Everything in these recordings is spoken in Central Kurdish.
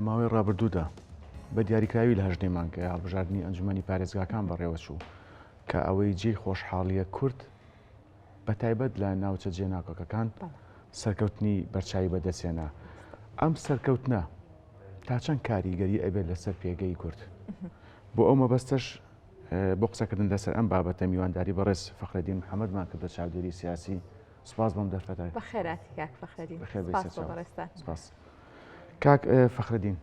لە ماوەی ڕابردوودا بە دیاریکراوی لە هەژدەی مانگ هەڵبژاردنی ئەنجومەنی پارێزگاکان بەڕێوەچوو کە ئەوەی جێی خۆشحاڵیە کورد بە تایبەت لە ناوچە جێناکۆکەکان سەرکەوتنی بەرچاوی بەدەستهێنا. ئەم سەرکەوتنە تا چەند کاریگەری ئەبێت لەسەر پێگەی کورد؟ بۆ ئەو مەبەستەش بۆ قسەکردن لەسەر ئەم بابەتە میوانداری بەڕێز فەخرەدین محەممەدمان کردە چاودێری سیاسی سپاس بۆم دەرفەتە. بەخێراتی کاک فەخرەدین. سپاس بۆ بەڕێزتان. سپاس. کاک فەخرەدین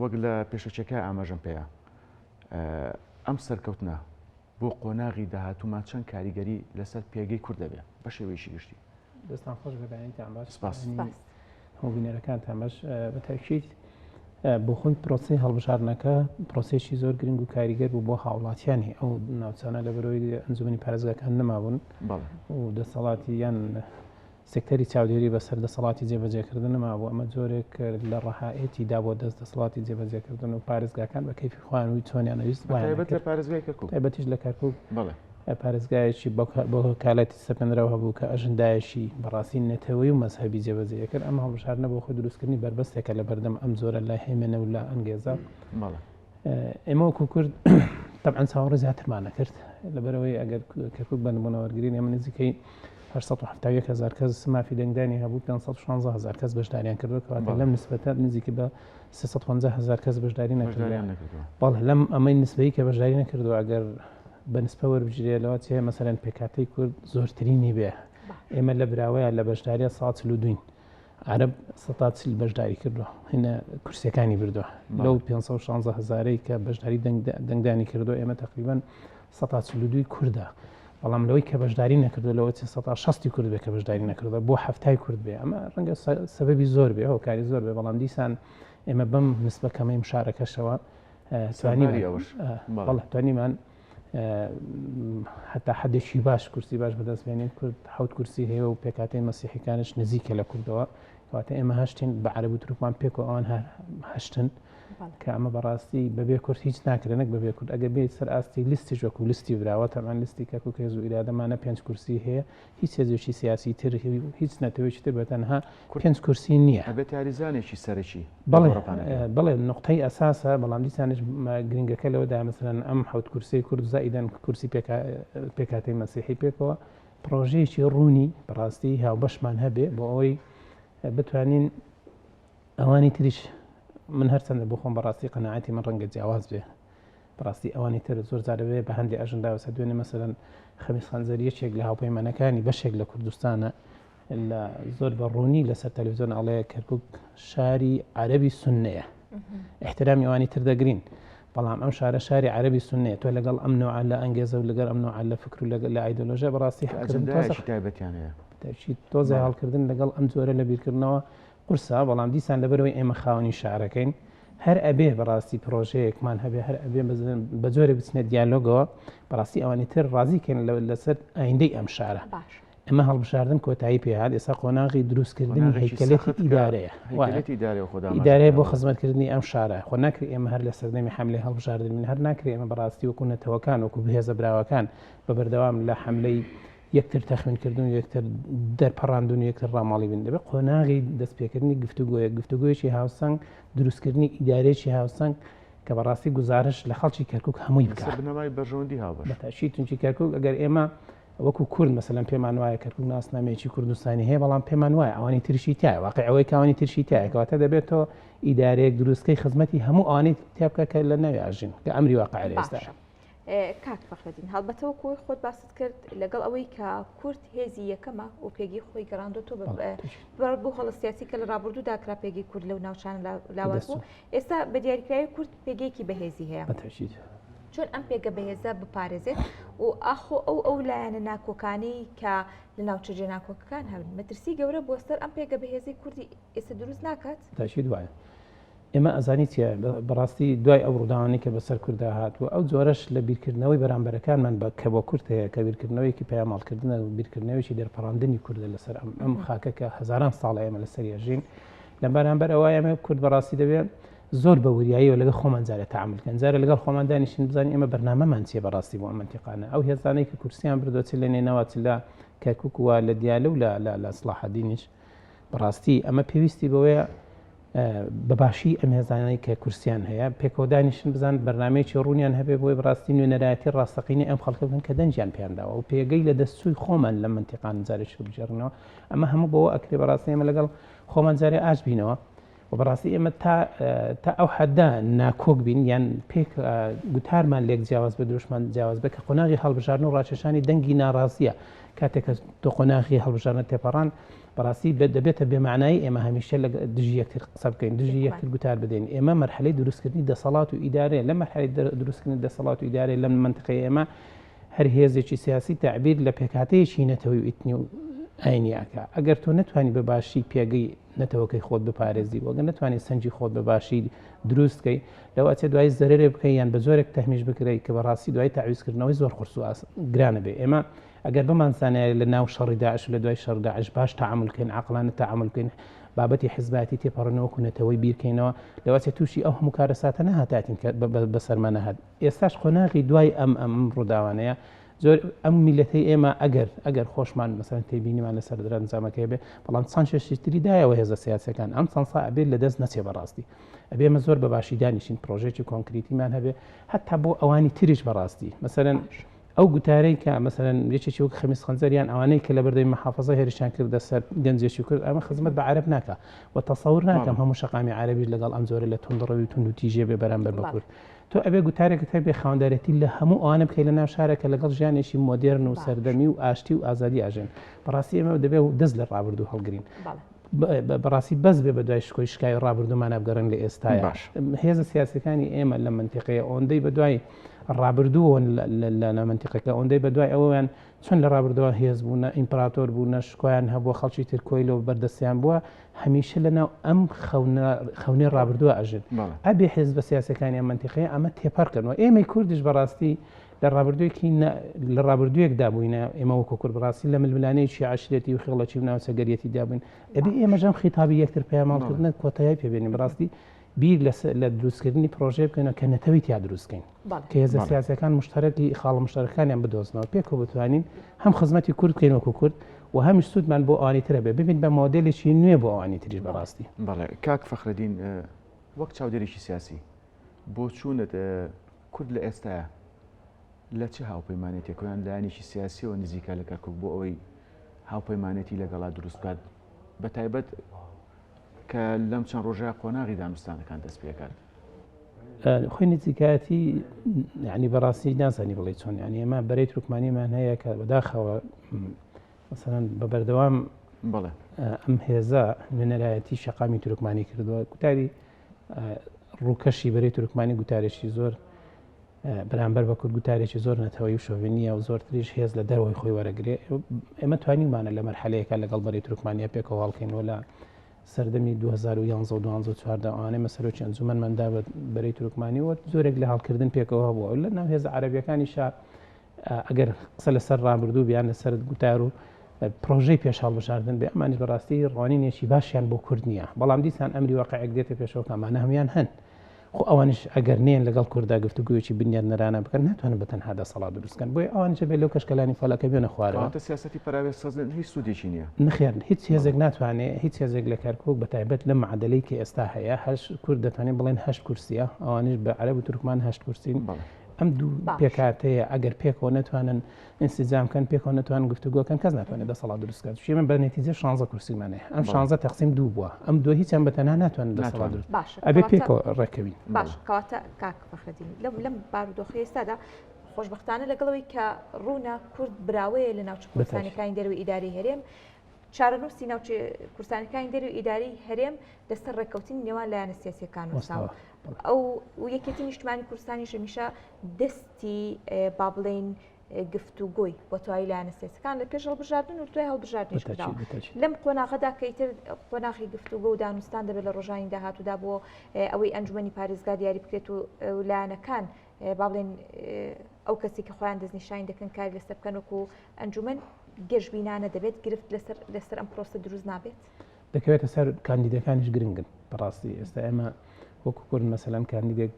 وەک لە پێشەکیەکە ئاماژەم پێیا ئەم سەرکەوتنە بۆ قۆناغی داهاتوومان چەند کاریگەری لەسەر پێگەی کورد دەبێ بە شێوەیەکی گشتی؟ دەستان خۆش بێ بەیانیتان باش. سپاس. هەموو بینەرەکانتان باش. بە تاکید بۆ خۆی پرۆسەی هەڵبژاردنەکە پرۆسەیەکی زۆر گرنگ و کاریگەر بوو بۆ هاوڵاتیانی ئەو ناوچانە لە بەرەوەی ئەنجومەنی پارێزگاکان نەمابوون و دەسەڵاتی یان سێکتەری چاودێری بەسەر دەسەڵاتی جێبەجێکردن نەمابوو، ئەمە جۆرێک لە ڕەهائێتی دا بۆ دەست دەسەڵاتی جێبەجێکردن و پارێزگاکان بە کەیفی خۆیان و چۆنیان ئەویست وایان بەتایبەت لە ئەکرد. پارێزگای کەرکوک. تایبەتیش لە کەرکوک بەڵێ. پارێزگایەکی بە وەکالەتی سەپێنراو هەبوو کە ئەژندایەکی بەڕاستی نەتەوەیی و مەزهەبی جێبەجێ ئەکرد، ئەم هەڵبژاردنە بۆ خۆی دروستکردنی بەربەستێکە لە بەردەم ئەم جۆرە لە هەیمەنە و لە ئەنگێزە. بەڵێ. ئێمە وەکو کورد تەبعەن چاوەڕێی زیاترمان نەکرد، لەبەرئەوەی ئەگەر کەرکوک بە نموونە وەرگرین ئێمە نزیکەی 871 هەزار کەس مافی دەنگدانی هەبوو، 516 هەزار کەس بەشداریان کردووە، کەواتە لەم نسبەتە نزیکە بە 350 هەزار کەس بەشداری نەکردووە. بەڵێ لەم ئەمەی نسبەی کە بەشداری نەکردووە ئەگەر بە نسبە وەربگیرێ لەوە چێ مەسەلەن پێکهاتەی کورد زۆرترینی بێ ئێمە لە براوەیە لە بەشداریە 42 عەرەب 40 بەشداری کردووە هینە کورسیەکانی بردووە لەو 516 هەزارەی کە بەشداری دەنگدانی کردو ئێمە تقریبان 42 کوردە بەڵام لەوەی کە بەشداری نەکردو لەوە چ 60 کورد بێ کە بەشداری نەکردووە بۆ هەفتای کورد بێ ئەمە ڕەنگە سەبەبی زۆر بێ هۆکاری زۆر بێ بەڵام دیسان ئێمە بەم نسبە کەمەی مشارەکەشەوە توانیمان هەتا حەدێکی باش کورسی باش بەدەست بێنین کورد حوت کورسی هەیە و پێکاتەی مەسیحەکانش نزیکە لە کوردەوە کەواتە ئێمە هەشتین بە عەرەب و تورکمان پێکەوە ئەوان هەر هەشتن کە ئەمە بەڕاستی بەبێ کورد هیچ ناکرێت نەک بەبێ کورد ئەگەر بێت سەر ئاستی لیستیش وەکو لیستی براوە تەمان لیستی کەرکوک هێز و ئیرادەمانە پێنج کورسی هەیە هیچ هێزێکی سیاسی تر هیچ نەتەوەیەکی تر بە تەنها پێنج کورسی نییە. ئەبێت یاریزانێکی سەرەکی لە گۆڕەپانەکە بێت. بەڵێ نوقتەی ئەساسە، بەڵام دیسانیش گرنگەکە لەوەدایە مەسەلەن ئەم حەوت کورسیەی کورد زائیدەن کورسی پێکهاتەی مەسیحی پێکەوە پڕۆژەیەکی ڕوونی بەڕاستی هاوبەشمان هەبێ بۆ ئەوەی بتوانین ئەوانی تریش من هەرچەندە بۆ خۆم بەڕاستی قەناعەتی من ڕەنگە جیاواز بێ بەڕاستی ئەوانی تر زۆر جار دەبێ بە هەندێ ئەژندا وەسە دوێنێ مەسەلەن خەمیس خەنجەر یەکێک لە هاوپەیمانەکانی بەشێک لە کوردستانە لە زۆر بە ڕوونی لەسەر تەلەڤزیۆن ئەڵێ کەرکک شاری عەرەبی سوننەیە احترامی ئەوانی تر دەگرین بەڵام ئەم شارە شاری عەرەبی سوننەیە تۆ لەگەڵ ئەم نوعە لە ئەنگێزە و لەگەڵ ئەم نوعە لە فکر و لەگەڵ لە ئایدۆلۆژیا بەڕاستی ئەجندایەکی تایبەتیان هەیە تۆزێ هەڵکردن لەگەڵ ئەم جۆرە لە بیرکردنەوە قورسە، بەڵام دیسان لەبەرئەوەی ئێمە خاوەنی شارەکەین هەر ئەبێ بەڕاستی پرۆژەیەکمان هەبێ، هەر ئەبێ بە جۆرێک بچینە دیالۆگەوە بەڕاستی ئەوانی تر ڕازی کەین لەسەر ئایندەی ئەم شارە. ئەمە هەڵبژاردن کۆتایی پێهات، ئێستا قۆناغی دروستکردنی هەیکەلێتی ئیدارەیە. ئیدارەیە بۆ خزمەتکردنی ئەم شارە. خۆ ناکرێ ئێمە هەر لە سەردەمی حەملەی هەڵبژاردن بین، هەر ناکرێ ئێمە بەڕاستی وەکو نەتەوەکان، وەکو هێزە براوەکان بە بەردەوام لە حەملەی یەکتر تەخوینکردن و یەکتر دەرپەڕاندن و یەکتر ڕاماڵی بن دەبێت قۆناغی دەستپێکردنی گفتوگۆیە گفتوگۆیەکی هاوسەنگ دروستکردنی ئیدارەیەکی هاوسەنگ کە بەڕاستی گوزارش لە خەڵکی کەرکک هەمووی بکات بنەمای بەرژەوەندی هاوبەش بەتاکی تونچی کەرکک ئەگەر ئێمە وەکو کورد مەسەلەن پێمان وایە کەرکک ناسنامەیەکی کوردستانی هەیە بەڵام پێمان وایە ئەوانی ترشی تایە واقع ئەوەی کاوانی ترشی تایە کەواتە دەبێتەوە ئیدارەیەک دروستکەی خزمەتی هەموو ئەوانەی تیا بکە کە لە ناوی ئاژین کە ئەمری واقع لە ئێستا کاک فەخرەدین هەڵبەتە وەکو ئەوەی خۆت باست کرد لەگەڵ ئەوەی کە کورد هێزی یەکەمە و پێگەی خۆی گەڕاندۆتەوە بۆ هەڵە سیاسی کە لە ڕابردوودا کرا پێگەی کورد لەو ناوچانە لاواز بوو ئێستا بە دیاریکراوی کورد پێگەیەکی بەهێزی هەیە چۆن ئەم پێگە بەهێزە بپارێزێت و ئاخۆ ئەو ئەو لایەنە ناکۆکانەی کە لە ناوچە جێناکۆکەکان هەبن مەترسی گەورە بۆ سەر ئەم پێگە بەهێزی کوردی ئێستا دروست ناکات؟ تاکید وایە. ئێمە ئەزانی چیە بەڕاستی دوای ئەو ڕووداوانەی کە بەسەر کوردا هات و ئەو جۆرەش لە بیرکردنەوەی بەرامبەرەکانمان بە کە بۆ کورد هەیە کە بیرکردنەوەیەکی پەیاماڵکردنە و بیرکردنەوەیەکی دەرپەڕاندنی کوردە لەسەر ئەم ئەم خاکە کە هەزاران ساڵە ئێمە لەسەری ئەژین لە بەرامبەر ئەوە ئێمە کورد بەڕاستی دەبێت زۆر بە وریاییەوە لەگەڵ خۆمان جارێ تەعامول کەن جارێ لەگەڵ خۆمان دانیشین بزانین ئێمە بەرنامەمان چیە بەڕاستی بۆ ئەم مەنتیقانە ئەو هێزانەی کە کورسیان بردووە چ لە نەینەوا چ لە کەرکوک و لە دیالە و لە لە لە سڵاحەدینیش بەڕاستی ئەمە پێویستی بەوەیە. بە باشی ئەم هێزانەی کە کورسیان هەیە پێکەوە دانیشن بزان بەرنامەیەکی ڕوونیان هەبێ بۆی بەڕاستی نوێنەرایەتی ڕاستەقینەی ئەم خەڵکە بکەن کە دەنگیان پێیان داوە و پێگەی لە دەستچووی خۆمان لەم مەنتیقانە جارێکی بگێڕنەوە ئەمە هەموو بەوە ئەکرێ بەڕاستی ئێمە لەگەڵ خۆمان جارێ ئاش بینەوە و بەڕاستی ئێمە تا تا ئەو حەدە ناکۆک بین یان پێک گوتارمان لێک جیاواز بە دروشمان جیاواز بێ کە قۆناغی هەڵبژاردن و ڕاکێشانی دەنگی ناڕازیە کاتێک کە تۆ قۆناغی هەڵبژاردنە تێپەڕان بەڕاستی دەبێتە بێمانایی ئێمە هەمیشە لە دژی یەکتر قسە بکەین دژی یەکتر گوتار بدەین ئێمە مەرحەلەی دروستکردنی دەسەڵات و ئیدارەیە لە مەرحەلەی دروستکردنی دەسەڵات و ئیدارەیە لەم مەنتقەی ئێمە هەر هێزێکی سیاسی تەعبیر لە پێکهاتەیەکی نەتەوەی و ئیتنی و ئاینی ئەکا ئەگەر تۆ نەتوانی بە باشی پێگەی نەتەوەکەی خۆت بپارێزی وەگە نەتوانی سەنجی خۆت بە باشی دروست کەی لەو ئەچێ دوای زەرەرێ بکەی یان بە جۆرێک تەهمیش بکرێی کە بەڕاستی دوای تەعویزکردنەوەی زۆر قورس و گرانە بێ ئێمە ئەگەر بمانزانایە لە ناو شەڕی داعش و لە دوای شەڕ داعش باش تەعامول کەین عەقڵانە تەعامول بکەین بابەتی حزبایەتی تێپەڕێنەوە وەکو نەتەوەی بیرکەینەوە لەوەچێ تووشی ئەو هەموو کارەساتە نەهاتاتین کە بەسەرمان نەهات ئێستاش قۆناغی دوای ئەم ئەم ڕووداوانەیە زۆر ئەم میلەتەی ئێمە ئەگەر ئەگەر خۆشمان مەسەن تێبینیمان لەسەر دەرەنجامەکەی بێ بەڵام چەند شێشی تری دایەوە هێزە سیاسەکان ئەم چەند سا ئەبێت لە دەست نەچێ بەڕاستی ئەبێ ئێمە زۆر بە باشی دانیشین پرۆژێکی کۆنکریتیمان هەبێ هەتا بۆ ئەوانی تریش بەڕاستی مەسەرەن ئەو گوتارەی کە مەسەلەن یەکێکی وەک خەمیس خەنجەر یان ئەوانەی کە لەبەردەمی مەحافەزە هێرشیان کردە سەر گەنجێکی کورد ئەمە خزمەت بە عەرەب ناکا و تەسەور ناکەم هەموو شەقامی عەرەبیش لەگەڵ ئەم جۆرە لە توندڕەوی و توندوتیژیە بێ بەرامبەر بە کورد تۆ ئەبێ گوتارێکت هەبێ خاوەندارێتی لە هەموو ئەوانە بکەی لە ناو شارە کە لەگەڵ ژیانێکی مۆدێرن و سەردەمی و ئاشتی و ئازادی ئاژێن بەڕاستی ئێمە دەبێ دەست لە ڕابردوو هەڵگرین بەڕاستی بەس بێ بەدوای شکۆی شکاوی ڕابردوومانە بگەڕێن لە ئێستایا باش. هێزە سیاسیەکانی ئێمە لە مەنتیقەیە ئۆندەی بەدوای ڕابردووەوەن لە مەنتیقەکە ئۆندەی بەدوای ئەوەیان چۆن لە ڕابردووە هێز بوونە ئیمپراتۆر بوونە شکۆیان هەبووە خەڵکی تر کۆیلە و بەردەستیان بووە هەمیشە لەناو ئەم خەونە خەونەی ڕابردووە ئەژن بەڵێ. ئەبێ حیزبە سیاسیەکانی ئەم مەنتیقەیە ئەمە تێپەڕ کەن و ئێمەی کوردیش بەڕاستی لە ڕابردوویەکی لە ڕابردوویەکدا بووینە ئێمە وەکو کورد بەڕاستی لە ململانێیەکی عەشرەتی و خێڵەکی و ناوچەگەریەتیدا بووین ئەبێ ئێمەش ئەم خیتابی یەکتر پەیاماڵکردنە کۆتایی پێ بێنین بەڕاستی بیر لە دروستکردنی پرۆژەیە بکەینەوە کە نەتەوەی تیا دروست بکەین کە هێزە سیاسەکان مشتەرەکی خاڵە مشتەرەکانیان بدۆزنەوە پێکەوە بتوانین هەم خزمەتی کورد بکەین وەکو کورد و هەمیش سوودمان بۆ ئەوانی ترە بێ ببین بە مۆدێلێکی نوێ بۆ ئەوانی تریش بەڕاستی. بەڵێ کاک فەخرەدین وەک چاودێرێکی سیاسی بۆچوونت کورد لە ئێستایا لە چ هاوپەیمانێتێک یان لایەنێکی سیاسیەوە نزیکە لە کەرکک بۆ ئەوەی هاوپەیمانێتی لەگەڵا دروست بکات بە تایبەت کە لەم چەند ڕۆژە قۆناغی دانوستانەکان دەست پێکات؟ خۆی نزیکایەتی ینی بەڕاستی نازانی بڵێ چۆن ینی ئێمە بەرەی تورکمانیمان هەیە کە بەداخەوە مەسەلەن بە بەردەوام بەڵێ ئەم هێزە نوێنەرایەتی شەقامی تورکمانی کردووە گوتاری ڕووکەشی بەرەی تورکمانی گوتارێکی زۆر بەرامبەر بە کورد گوتارێکی زۆر نەتەوەی و شۆڤێنیە و زۆرتریش هێز لە دەرەوەی خۆی وەرەگرێ ئێمە توانیمانە لە مەرحەلەیەکە لەگەڵ بەرەی تورکمانیا پێکەوە هەڵکەین و لە سەردەمی 2011 و 12 14 ئەوانەی مە سەرۆکی ئەنجومەنمان دا بە بەرەی تورکمانی و زۆرێک لە هەڵکردن پێکەوە هەبووە لە ناو هێزە عەرەبیەکانیشا ئەگەر قسە لەسەر ڕابردوو بێ یان لەسەر گوتار و پرۆژەی پێش هەڵبژاردن بێ ئەمانیش بەڕاستی ڕوانینێکی باشیان بۆ کورد نییە بەڵام دیسان ئەمری واقعێک دێتە پێشەوە کە ئەمانە هەموان هەن خۆ ئەوانیش ئەگەر نێن لەگەڵ کوردا گفتوگویەکی بنیادنەرانە بکەن ناتوانن بە تەنها دەسەڵات دروست بکەن بۆیە ئەوانیش ئەبێ لەو کەشکەلانی فەلەکە بێنە خوارەوە. کەواتە سیاسەتی پەراوێزخستن هیچ سوودێکی نییە. نەخێر هیچ هێزێک ناتوانێ هیچ هێزێک لە کەرکوک بە تایبەت لەم معادەلەی کە ئێستا هەیە هەشت کورد دەتوانین بڵێن هەشت کورسیە ئەوانیش بە عەرەب و تورکمان هەشت کورسین ئەم دوو پێکهاتەیە ئەگەر پێکەوە نەتوانن ئینسجام کەن پێکەوە نەتوانن گفتوگۆ کەن کەس ناتوانێت دەسەڵات دروست بکات چونکە ئێمە بە نەتیجە 16 کورسیمان هەیە ئەم 16 تەقسیم دوو بووە ئەم دوو هیچیان بە تەنها ناتوانن دەسەڵات دروست باشە ئەبێ پێکەوە ڕێکەوین باش کەواتە کاک فەخرەدین لەم لەم بارودۆخی ئێستادا خۆشبەختانە لەگەڵەوەی کە ڕوونە کورد براوەیە لە ناوچە کوردستانەکانی دەرەوەی ئیداری هەرێم چارەنووسی ناوچە کوردستانەکانی دەرەوەی ئیداری هەرێم لەسەر ڕێککەوتنی نێوان لایەنە سیاسیەکان وەستاوە ئەو و یەکێتی نیشتمانی کوردستانیش هەمیشە دەستی با بڵێین گفتوگۆی بۆ تەواوی لایەنە سیاسەکان لە پێش هەڵبژاردن و دوای هەڵبژاردنیش کراوە لەم قۆناغەدا کە ئیتر قۆناغی گفتوگۆ و دانوستان دەبێت لە ڕۆژانی داهاتوودا بۆ ئەوەی ئەنجومەنی پارێزگا دیاری بکرێت و لایەنەکان با بڵێن ئەو کەسی کە خۆیان دەستنیشانی دەکەن کاری لەسەر بکەن وەکو ئەنجومەن گەشبینانە دەبێت گرفت لەسەر لەسەر ئەم پرۆسە دروست نابێت. دەکەوێتە سەر کاندیدەکانیش گرنگن بەڕاستی ئێستا ئێمە وەکو کورد مەسەلەن کاندیدێک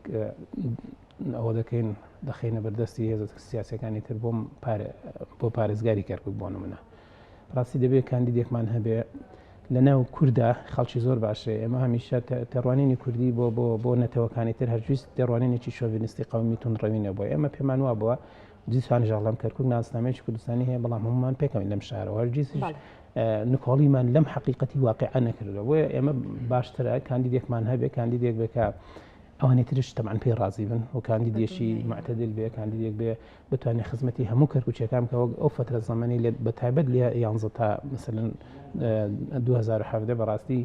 ئەوە دەکەین دەخەینە بەردەستی هێزە سیاسەکانی تر بۆم بۆ پارێزگاری کەرکک بۆ نمونە ڕاستی دەبێت کاندیدێکمان هەبێ لە ناو کوردا خەڵکی زۆر باشە ئێمە هەمیشە تێڕوانینی کوردی بۆ بۆ بۆ نەتەوەکانی تر هەرگیز تێڕوانینێکی شۆڤینستی قەومی توندڕەوی نەبووە ئێمە پێمان وابووە دیسانیش ئەڵێم کەرکوک ناسنامەیەکی کوردستانی هەیە بەڵام هەمومان پێکەوەین لەم شارەوە هەرگیزیش نکۆڵیمان لەم حەقیقەتی واقعە نەکردووە بۆیە ئێمە باشترە کاندیدێکمان هەبێ کاندیدێک بێ کە ئەوانی ترش تەمان پێی ڕازی بن و کاندیدێکی معتدل بێ کاندیدێک بێ بتوانێت خزمەتی هەموو کەرکوچیەکان بکە وەک ئەو فترە زەمەنی لێ بە تایبەت لە 11 تا مثلەن 2017 بەڕاستی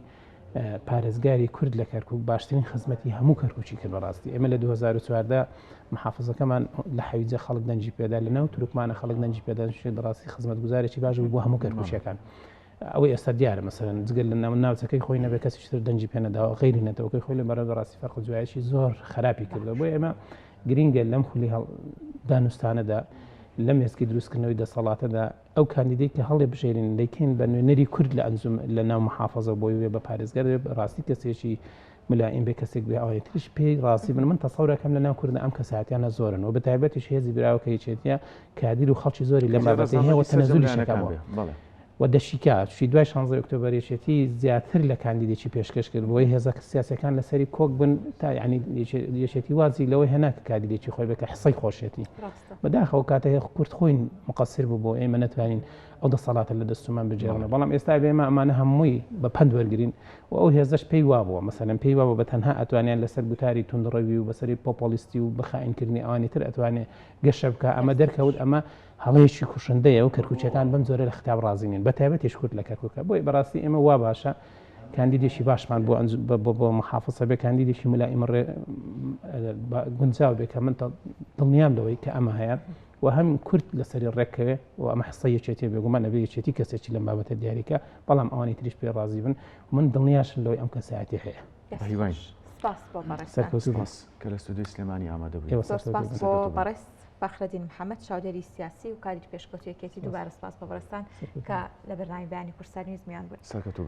پارێزگاری کورد لە کەرکک باشترین خزمەتی هەموو کەرکوچی کرد بەڕاستی ئێمە لە 2014 محافزەکەمان لە حەویجە خەڵک دەنگی پێدا لە ناو تورکمانە خەڵک دەنگی پێدا بەڕاستی خزمەتگوزارێکی باش بوو بۆ هەموو کەرکوچیەکان. ئەوەی ئێستا دیارە مەسەلەن جگە لە ناو ناوچەکەی خۆی نەبێت کەسیش تر دەنگی پێ نەداوە غەیری نەتەوەکەی خۆی لە بەرە بەڕاستی فەرق و جوایەکی زۆر خراپی کردووە بۆیە ئێمە گرینگە لەم خولی هەڵ دانوستانەدا لەم ئێسکی دروستکردنەوەی دەسەڵاتەدا ئەو کاندیدەی کە هەڵێ بژێرین دەیکەین بە نوێنەری کورد لە ئەنجوم لە ناو محافظە بۆی وێ بە پارێزگار بێ ڕاستی کەسێکی ملائیم بێ کەسێک بێ ئەوانی تریش پێی ڕازی بن من تەسەورەکەم لە ناو کوردە ئەم کەسایەتیانە زۆرن و بە تایبەتیش هێزی براوە کە یەکێتیە کادیر و خەڵکی زۆری لەم بابەتە هەیە و تەنەزولیشەکە بۆ و دەشیکا، چی دوای شانزەی ئۆکتۆبەر یەکێتی زیاتر لە کاندیدێکی پێشکەش کرد بۆی هێزە سیاسیەکان لەسەری کۆک بن تا یعنی یەکێتی وازی لەوەی هێنا کە کاندیدێکی خۆی بێت کە حسەی خۆشێتی بەداخەوە کاتە کورد خۆی مقصر بوو بۆ ئێمە نەتوانین ئەو دەسەڵاتە لە دەستمان بگێڕنەوە بەڵام ئێستا بێمە ئەمانە هەمووی بە پەند وەرگین و ئەو هێزەش پێی وابووە مەسەلەن پێی وابوو بە تەنها ئەتوانیان لەسەر گوتاری توندڕەوی و بەسەری پۆپۆلیستی و بەخائینکردنی ئەوانی تر ئەتوانێ گەشە بکە ئەمە دەرکەوت ئەمە هەڵەیەکی کوشندەیە و کەرکوکیەکان بەم جۆرە لە خیتاب ڕازی نین بە تایبەتیش کورد لە کەرکوکە بۆیە بەڕاستی ئێمە وا باشە کاندیدێکی باشمان بۆ بۆ بۆ محافظ هەبێ کاندیدێکی ملائیم ڕێ گونجاو بێ کە من دڵنیام لەوەی کە ئەمە هەیە و هەم کورد لەسەری ڕێککەوێ و ئەمە حسە یەکێتی بێگومان ئەبێ یەکێتی کەسێکی لەم بابەتە دیاریکە بەڵام ئەوانی تریش پێ ڕازی بن من دڵنیاشم لەوەی ئەم کەسایەتی هەیە. بەهیواین. سپاس بۆ بەڕێزتان. سەرکەوتوو بن. سپاس کە لە ستۆدیۆی سلێمانی ئامادە بووی. ئێوە زۆر سەرکەوتوو سپاس بن. بۆ سەرکەوتوو بن. بەڕێز فەخرەدین محەمەد چاودێری سیاسی و کادری پێشکەوتوو یەکێتی دووبارە سپاس بۆ بەڕێزتان سەرکەوتوو کە بن. لە بەرنامەی بەیانی کوردستان نیوز میوان بوون. سەرکەوتوو بن.